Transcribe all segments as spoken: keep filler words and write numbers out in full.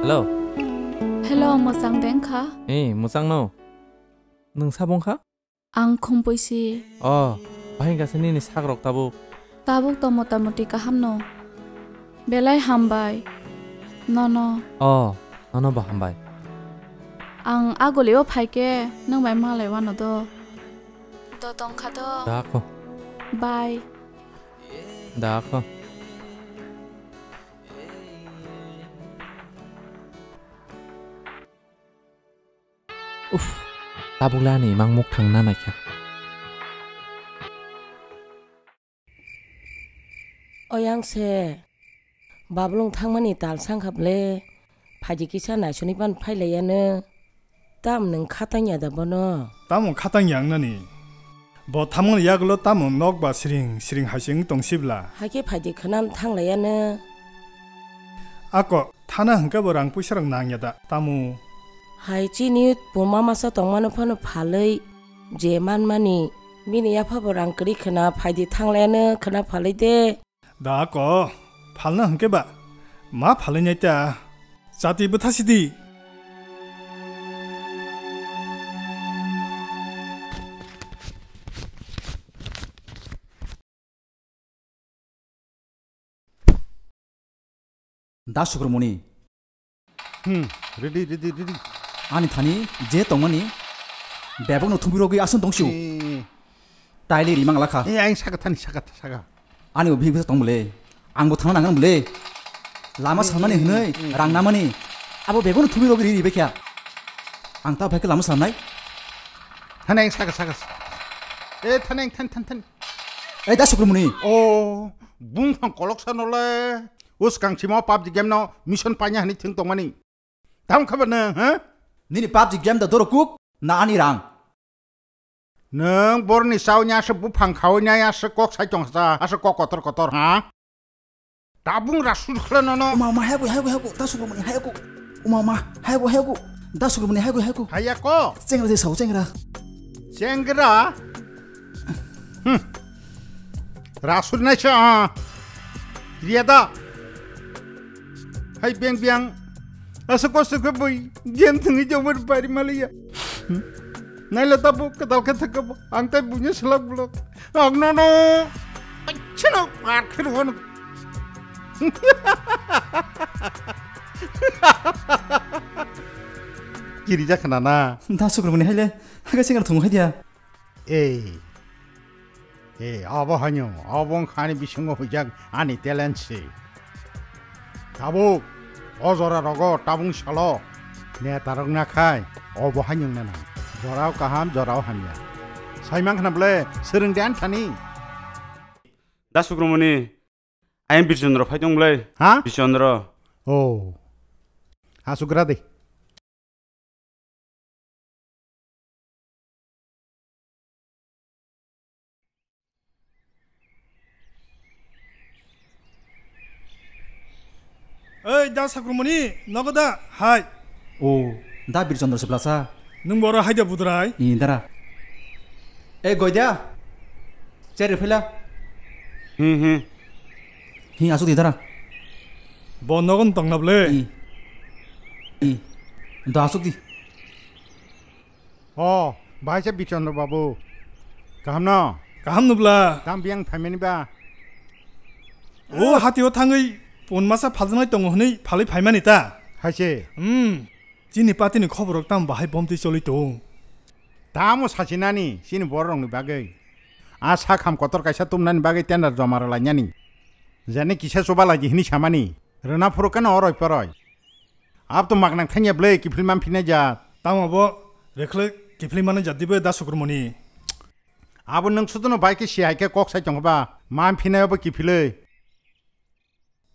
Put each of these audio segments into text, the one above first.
Hello. Hello, mwchang de wngkha? Eh, mwchang no. Nwng sabo wngkha? Ang Khumpui si. Oh, bahai wngkha se nini sakrok tabuk? Tabuk to motamoti kaham no. Belai hambai. Nono. Oh, nono bo hambai. Ang agulio phaikhe nwng bai malai wano do. Do tongkha do. Da kho. Bye. Da kho. Uff, tabuk le ani imang muk thang na naikha. Oyang se, Bablung thangmani tal sangkha ble, phaidi kisa naisoni pan phailaiyano. Tam nwng khatang ya da bono? Tamo khatang ya wngnani? Bo thamoni yagulo tamo nok ba siring siring hai se wng tong sibla? Hai khe phaidi khwnam thanglaiyano. Ako, thana hwnkhe bo rang puisa rok nang ya da, tamo? Hai chini puma masa tongmano phano phalwi je manmani, bini yapha bo rang kwrwi khwna phaidi thanglaiyano khwna phalwi de. Da ako, phalna hwnkhe ba, ma phalwi nai ta, chati bwtha sidi. Da Sukrumoni. Hmm, ready, ready, ready. Ani thani je tongmani bebokno thumui rogwi aswk tongsu. Eh. Taile rimang lakha. Eh, ang saka thani, saka, saka. Ani obi bisa tong bole. Angbo thangna nangan bole. Lama Hmm, salmani hmm, hwnwi, hmm, rang hmm. namani. Abo bebokno thumui rogwi ri, ri bekya. Ang ta bhai khe lama salnai. Thani ang saka, saka. Eh, thani ang, thani, thani, thani. Eh, da Sukrumoni. Oh, bung thang kolok sa nole. Uskang simo PUBG game no mission panya hani thing tongmani. Tam khaba nang, ha? Nini PUBG game da doro kuk, na ani rang? Nang borni sauni asa buphang khaui nai asa kok sai tong sa, asa kok kotor kotor, ha? Tabung rasu khla nono. Uma, uma, hayaku, hayaku, hayaku, da Sukrumoni, hayaku. Uma, uma, hayaku, hayaku, da Sukrumoni, hayaku, hayaku. Hayako. Chengra de sao, chengra. Chengra? Hmm. Rasu nai sa, ha? Riya da. Hai biang biang. Asa kosto khe bui. Game thangwi jomar bari maliya. Hmm. Naila tabuk kadal khe thakabo. Ang tai bunya selak blok. Ang nono. Chino par khe ruhon. Kiri jakha na na. Da Sukrumoni haile. Haga singar thung hai dia. Ei. Ei, abo hanyo, abo wngkha ani bisingo huijak ani talent se. Tabuk, o jora rogo tabung salo, neta rok nakhai, obo hanyo nana. Jorao kaham, jorao hamya. Saimang khna ble, swrwng de ani thani. Da Sukrumoni, ayang Birchandra phai tong ble. Ha? Birchandra. Oh. Asugra de. Ei, da Sakrumoni, nogo da? Hai. O, da Birchandra Siplasa. Nwng boro hai da budrai? I, dara. Ei, goida. Chere phela. Hi, hi. Hi, asuk di dara. Bo nogon tongna ble. I. I. Da asuk di. O, bahai se Bichandra babu. Kaham no? Kaham no bla? Tam biyang phaimani ba? O hati o thangwi pon masa phaljaknai tongo hwnwi phalwi phaimani ta? Hai se. Hmm. Chini party ni khobor rok tam bahai bomtwi choli tong? Tamo sachinani chini borok rokni bagwi. A sakham kotor kaisa tumnani bagwi tender joma rwlainani. Jani kisa chuba laidi hwnwi samani. Rwna phuru khe no oroi poroi. Ab to maknang thangya ble kiphilma phinai ja. Tamo bo rekhle kiphilmani ja dibe da Sukrumoni. Abo nwng sudono bai khe si hai khe kok sai tongba. Ma phinai obo kiphilwi.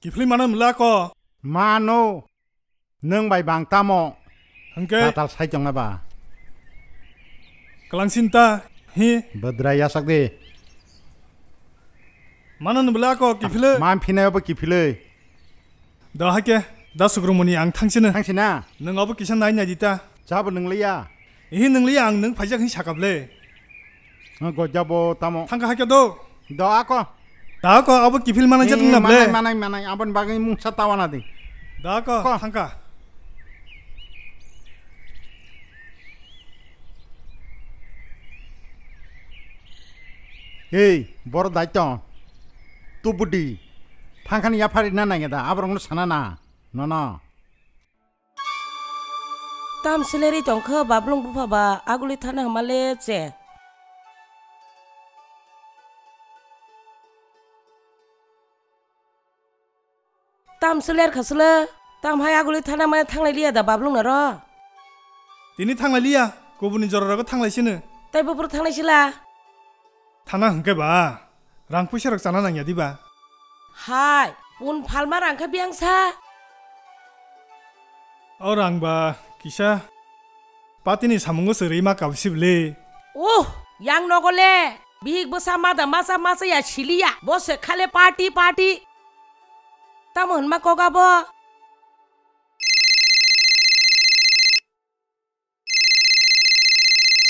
Kiphilmano mla ko. Mano. Nwng bai bang tamo. Hwnkhe. Tatal sai tongna ba. Kalangsin ta hi. Bodrai yasak de. Mano ni bwle ako kiphilwi. Ma phinai obo kiphilwi. Da haike, da Sukrumoni ang thangsino. Thangsina? Nwng obo kisa nai nai di ta. Chabo nwngliya. Ihi nwngliya ang nwng phaijak hin sakap le. Gojabo tamo. Thangka haike do. Da ako. Da ako abo kiphil manai jat wngna ble. Manai, manai, manai. Abon bagwi mungsa tawana di. Da ako, thangka. Tei, boro daitong. Tubudi. Thangkhani yaphari na nangya da, aborokno sana na. Nono. Tam seleri tongkha bablung bupha ba aguli thana hama le che. Tam seler khasle, tam hai aguli thana mane thanglai liya da bablung naro. Tini thanglai liya, kubuni jora rogo thanglai sino. Tai bupur thanglai sila. Thana hwnkhe ba, rang puisa rok chana nangya diba? Hai, pun phalma rang kha biyang sa. O rang ba kisa patini samungo se rima kabsib le. Uh, yang nogo le. Bihik bwsa mada masa masa ya siliya. Bo se khale party party. Tamo hwnma kok abo?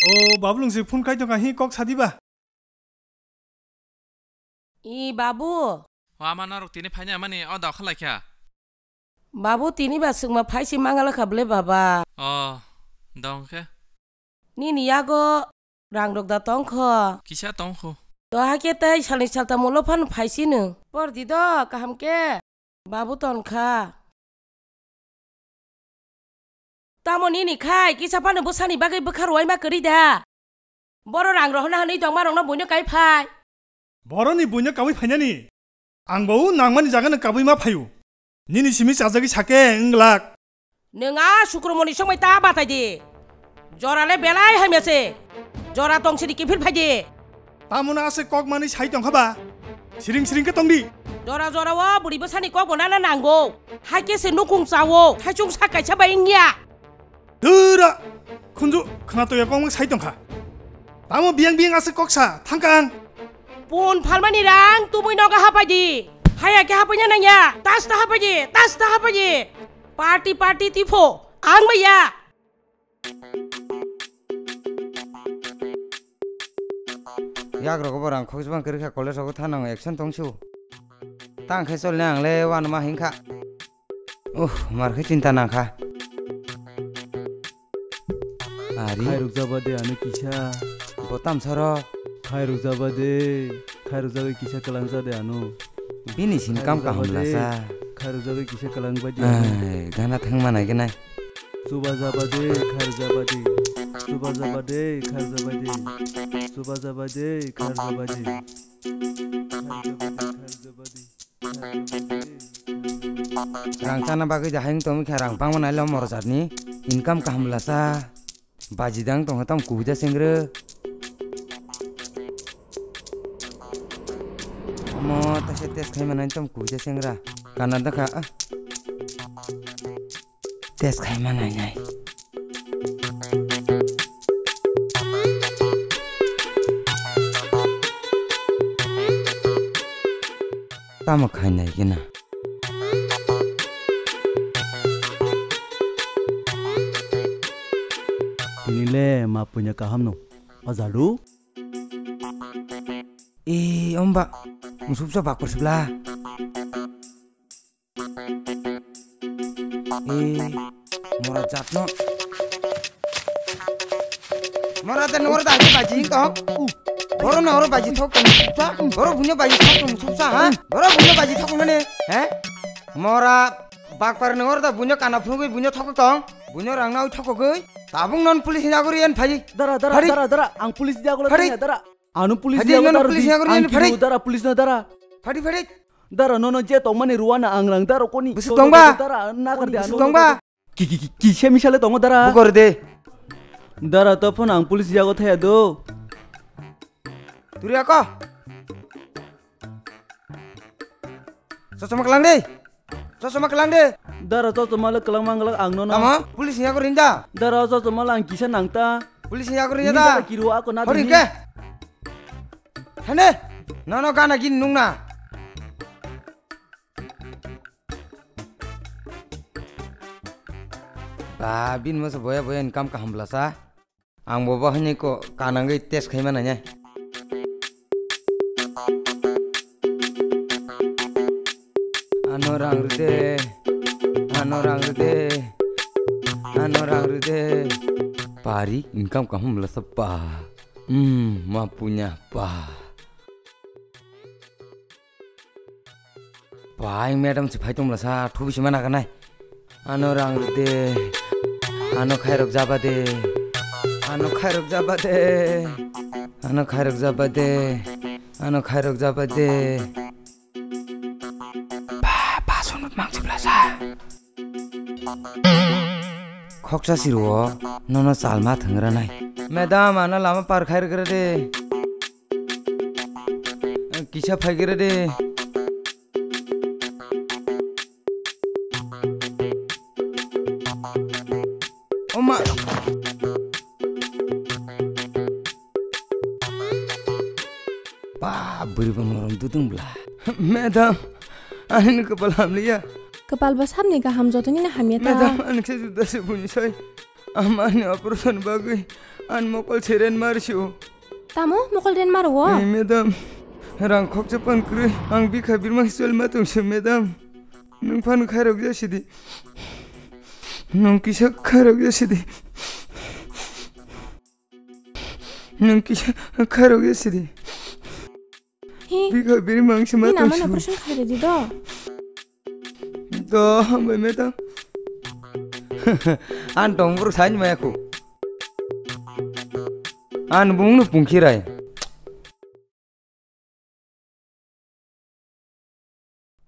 O bablung se phone khai tongkha hi kok sadiba. I babu. O ama norok tini phaini amani o da khalai kha. Babu tini ba swkma phaisi mangala kha ble baba. O, dong khe. Nini yago rang rok da tong kho. Kisa tong kho. To hakhe tai salni salta mulo phan phaisi nung. Por di do kaham khe. Babu ton kha. Tamo nini khai kisa phano bwsani bagwi bwkha rwai ma kwrwi da. Boro rang rohorna hwnwi tongma rokno buino kai phai. Boroni buino kawi phainani. Ang bo nangmani jagano kabwi ma phaio. Nini simi chajagwi sake wng glak. Nwng a sukrumoni somoi ta batai di. Jora le belai hamya se. Jora tong sini kiphil phai di. Tamoni ase kok mani sai tongkha ba. Siring siring khe tongdi. Jora jora o buri bwsani kok bo nana nango. Hai khe se nukung chawo. Thaichung sa kaisa bai wngya. Dura khunju khna toya kok sai tongkha. Tamo biyang biyang ase kok sa thangkang. Pun phalmani rang tubui noga hapai di. Haya khe hapai na nangya. Tas ta hapai di. Tas ta hapai di. Party party tifo. Ang maya. Yak rogo bo rang khokjbang kwrwi kha college rogo thanango action tong su. Tang khe chol ne ang le wanama hingkha. Uh, mar khe chinta nangkha. Ari. Khairok jaba de ano kisa. Bo tamsaro. Khairok jaba de. Khairok jaba kisa kwlang ja de ano. Bini sin kam kaham lasa. Khairok jaba kisa kwlang ba de ano. Ai, gana thang manai gana. Chuba jaba de, khairok jaba de. Chuba jaba de, khairok jaba de. Chuba jaba de, khairok jaba de. Khairok jaba de, khairok jaba de. Rang chana bagwi da hayung tongwi kha rang bangma nailo morjak ni income kaham lasa. Baji dang tongkha tam kubui da sengre. Omo ta se test khai manai tam kubui da sengra. Kana da kha, ah. Test khai manai nai. Tamo khai nai gina. Tini le ma punya kaham no. Ajalu. E, omba. Musupsa bakor sibla. E, mora jatno. Mora jatno, mora jatno baji tong. Boro no oro baji thok tong supsa. Boro bunyo baji thok tong supsa, ha? Boro bunyo baji thok nane, ha? Mora bakpar no oro da bunyo kana phunugwi bunyo thok tong. Bunyo rang nau thok gwi. Tabung non police ni agori en phai. Dara, dara, dara, dara. Ang police ni agori dara. Ano police ni agori dara. Dara police no dara. Phadi, phadi. Dara, nono je tongmani ruana ang rang dara koni. Busu tongba. Dara, nakar de ano. Busu tongba. Ki, ki, ki, ki, se misale tongo dara. Bukor de. Dara, to phone ang police yago thaya do. Turi ako. Sosoma kelang de. Sosoma kelang de. Dara, sosoma le kelang mangla ang nono. Tamo? Police ni yago rinda. Dara, sosoma le ang kisa nangta. Police ni yago rinda da. Dara, kiru ako na. Hori ke. Hene, nono gana gin nungna. Ba, bin masa boya boya income kaham belasa. Ang bo bahani ko kanangwi test khai mana nya. Ano rang ride, ano rang ride, ano rang ride. Pari income kaham belasa pa. Hmm, ma punya pa. Bai, madam si phai tongla sa, thubi si mana kanai. Ano rang rw de. Ano khairok jaba de. Ano khairok jaba de. Ano khairok jaba de. Ano khairok jaba de. Ba, ba, sunut mang chibla sa. Khoksa siro, nono chalma thwngra nai. Madam, ano lama par khair gra de. Kisa phai gra de. Oma. Ba, bwrwi bo norom dudung bla. Madam, ani no kwpal hamliya. Kwpal bo sabni gaham, jotoni no hamya ta. Madam, ani khe juda se buni sai. Ama ani operation bagwi ani mokol seren marsiu. Tamo mokol den maro wo? Eh, madam, rang khoksa pan kwrwi. Ang bikha birma chol ma tongse, madam. Nwng phano khairok jasidi. Nwng kisa khairok jasidi. Nwng kisa khairok jasidi. Hi? Bikha birma ang se ma tongse. Ni nama operation khairok di do. Do, hambai madam. An tong buru sain maya khu. An bung no pungkhirai.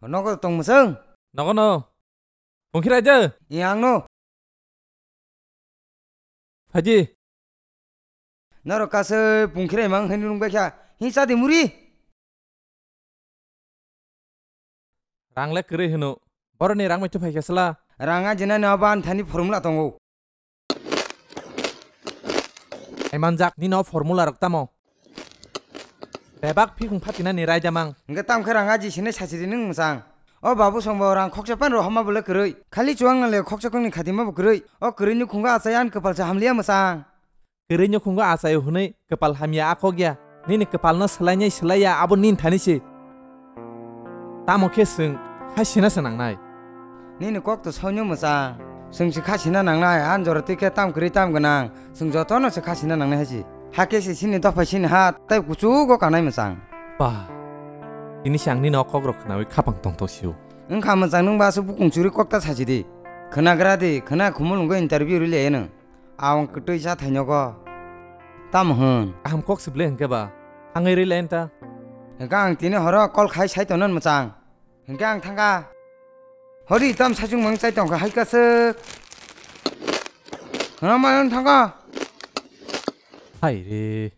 Nogo tong mwswng? Nogo no. Pungkhirai de. I ang no. Phaidi. Norok kasai pungkhirai mang hinwi nung baikha. Hi chadi muri? Rang le kwrwi hino. Boroni rang bai tei phaikha sla. Rang ajinani obo ani thani formula tongo. Ai manjak, nini o formula rok tamo? Bebak phikung phatinani raida mang. Hwnkhe tamo khe rang aji sinai sachiri nwng mwchang. O babu songbo rang khoksa pan rohorma bole kwrwi. Khali chuwang nale khoksa kongni khatima bo kwrwi. O kwrwini khungo achai ani kwpal se hamliya mwchang. Kwrwini khungo achai hwnwi kwpal hamya a kok ya. Nini kwpalno swlainai swlaiya abo nini thani se. Tamo khe chwng kha sina se nangnai. Nini kok to soino mwchang. Chwng se kha sina nangnai, ani jora twi khe tam kwrwi tam gwnang. Chwng jotono se kha sina nangnai hai se. Hakhe se chini dophai sini ha tei kuchugo kanai mwchang. Ba, tini se ang nini o kok rok khnaui khapang tongthok sio. Wngkha mwchang, nwng ba aswk bukung churi kok ta sachidi. Khwnagra di, khwna khumul wngwi interview rwlai nw. Awang kwtwi cha thainogo. Tamo hwn? Kaham kok se ble hwnkhe ba? Thangwi rwlai ta. Hwnkhe ang tini horo call khai sai tongno mwchang. Hwnkhe ang thangkha. Hori tam sachung mang chai tongkha hai kaswk. Khwna mano thangkha. Hai re.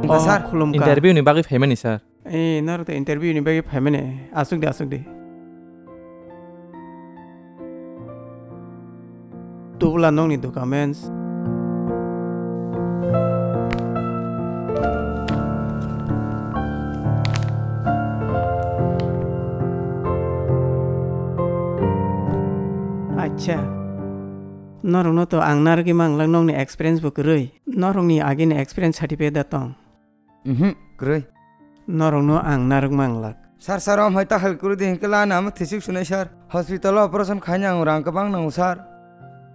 Wngkha, oh, sir. Khulumkha. Interview ni bagwi phaimani, sir. Eh, norok to interview ni bagwi phaimani. Aswk de, aswk de. Tubula nokni documents. Acha. Norokno to ang narwgwi manglak, nokni experience bo kwrwi. Norokni agini experience certificate da tong? Mhm, kwrwi. Norokno ang narwk manglak. Sir, sir, om hai takhal kwrwi di hwnkhe lana amo thisik sunai, sir. Hospital o operation khaina ang rang kwbang nango, sir.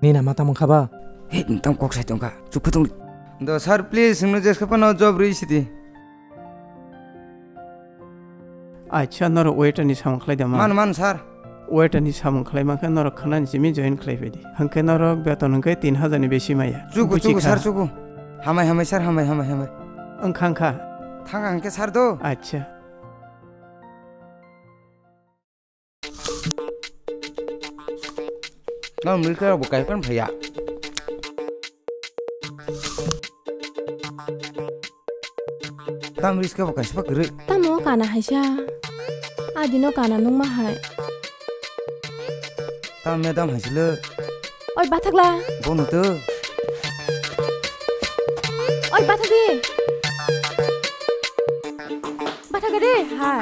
Nini nama tamo wngkha ba? He, nwng tamo kok sai tongkha. Chukhu tong. Do, sir, please, nwngno jeska phano job rwi sidi. Acha, norok waiter ni samung khlai da man? Man, man, sir. Waiter ni samung khlai mankhe norok khwnani simi join khlai phaidi. Hwnkhe norok beton hwnkhe tin hajar ni besi maya. Chuku, chuku, sir, chuku. Hamai, hamai, sir, hamai, hamai, hamai. Wngkha, wngkha. Thangkha hwnkhe, sir, do. Acha. Nang mui khe bo kai pan phaya. Tam risk bo kaisa kwrwi. Tamo kana haisa. Adino kana nungma hai. Tam madam haisilo. Oi bathakla. Bono to. Oi bathak di. Bathak di. Ha.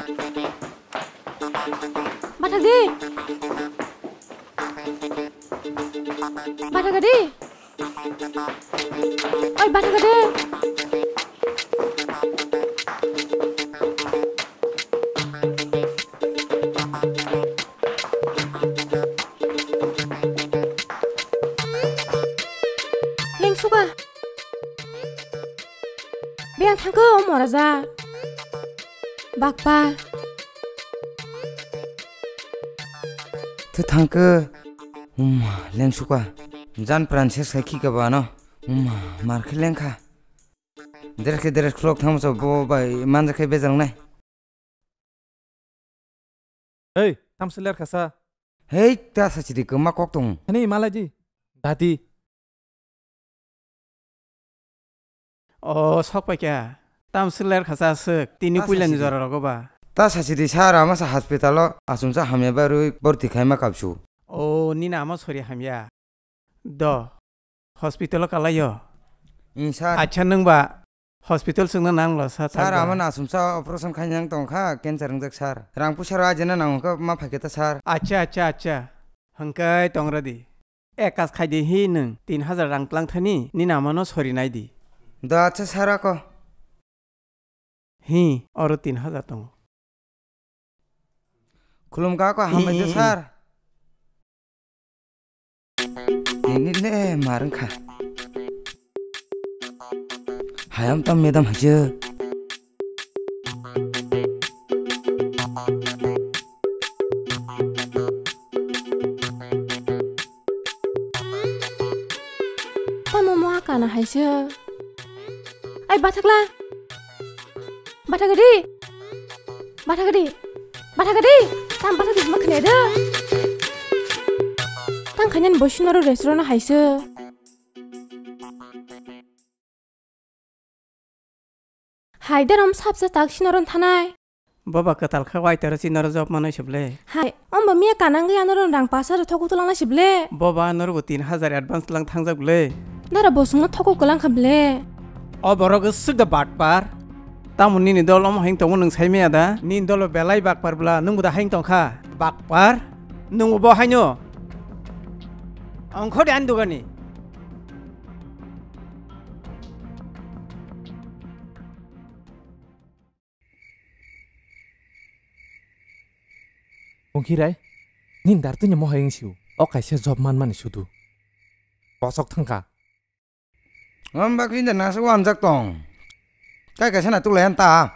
Bathak di. Bathak di. Oi, bathak de. Moraja. Bakpa. Twi thangkhe. Umma, lengsuka. Jan pran ses khai khika bano. Umma, mar khe lengkha. Dres khe dres khulok thangma bo bai manjakhe bejangnai. Hei, tamsi ler khasa. Hei, ta sachidi kwma kok tong. Ani malai di. Dati. O, sok pai kya. Tamsi ler khasa aswk. Tini puilani jora rogo ba. Ta sachidi sir, ama sa hospital o achumsa hamya barwi borti khaima kapsu. O, nini ama sori hamya. Do. Hospital o kalaio. Ing sir. Acha nwng ba hospital swngna nang lo sa. Sir, ama na asumsa operation khainang tongkha, cancer wngjak sir. Rang puisa rw ajina nang kha ma phaikhe ta sir. Acha, acha, acha. Hwnkhe tong rw di. Ekas khai di hi nwng tin hajar rang tlang thani nini ama no sori nai di. Do acha sir ako. Hi, oro tin hajar tongo. Khulumkha ako hambai de sir. Tini le mar wngkha. Hayam tam madam haje. Tamo mo akana haise. Ai, bathakla. Bathakadi. Bathakadi. Bathakadi. Tam bathakadi ma khne de. Tang khanyan bosinaro restaurant haise. Hai, darom sapsa tak sinaron thanai. Boba kwtal kha waitaro sinaro job manai sible. Hai, omba miya kanang ya noro rang pas hajar thoku tulang nai sible. Boba noro bo tin hajar advance lang thangjak ble. Dara bosungno thoku kwlang kha ble. O borok swk da batpar. Tamo nini dol omo haing tongo nwng sai maya da? Nini dolo belai bakpar bla nwng bo da haing tongkha. Bakpar? Nwng bo haino. Ongkho de ani dugani. Pungkhirai, nini dar tini mohai wng sio, o kaisa job manmani sudu. Kosok thangkha. Om bakri da nasa wanjak tong. Kai kaisa na tulai anta.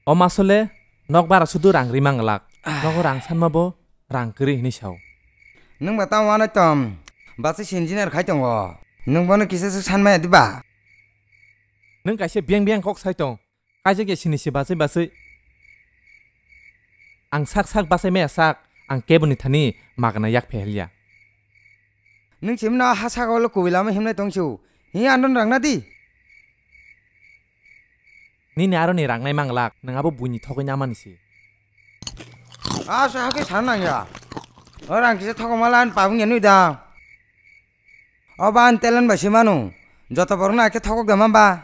O masole, nok bara sudu rang ri manglak. Ah. Nogo rang sanma bo, rang kwrwi hinwi sao. Nwng ba tamo wanai tom. Basi si engineer khai tongo. Nwng bono kisa se sanmaya diba? Nwng kaisa beng beng kok sai tong. Kaisa ke sini se basai basai. Ang sak sak basai maya sak. Ang keboni thani magana yak phehelya. Nwng simno ha saka ulo kubui lama himnai tong siu. Hi andon rang na di. Nini aroni rang nai manglak, nwng abo buini thogwi namani se. Asa hake sana nang ya. O rang kisa thogma lan pabung ya nui da. O ban telan ba simanu. Joto borok na ke thogok da mamba.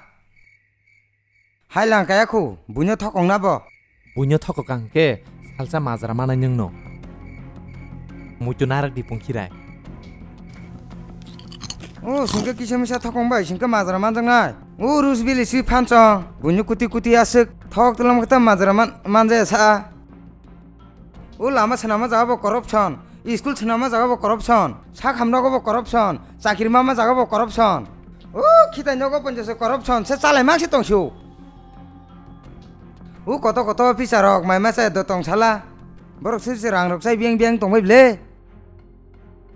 Hai lang kaya khu, buino thokong na bo. Buino thokok ang khe salsa majra manai nwngno. Muitu narak di pungkhirai. O singke kisa misa thokong bai singke majra manjak nai. O rusbili si phanchong. Buino kuti kuti aswk thok tulam kata majra man manjaya sa. O lama swnama jaga bo corruption, school swnama jaga bo corruption, sak hamnogo bo corruption, chakri mama jaga bo corruption. O khitai nogo ponchaso corruption se chalai mak se tong sio. O koto koto officer rok mai masa do tong sala. Borok sir se rang rok chai biang biang tong bai ble.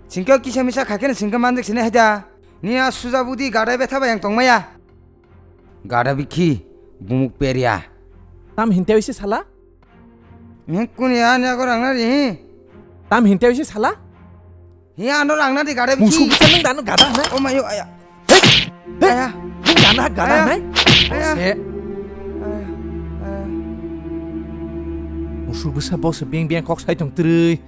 Singke kisa misa khaikhe singke manjak sini haida. Ni a suja budi gadai betha bai ang tong maya. Gada bikhi, bumuk peria. Tam hinte oise sala? Hing kuni ani ago rangna ri hi? Tam hinte oise sala? Hi ano rangna di gada bikhi. Musu bisa nang dano gada na? Oh mayo aya. Hei! Hei! Aya. Nang dano gada na? Aya. Aya. Aya. Musu bisa bose beng beng kok sai tong trui.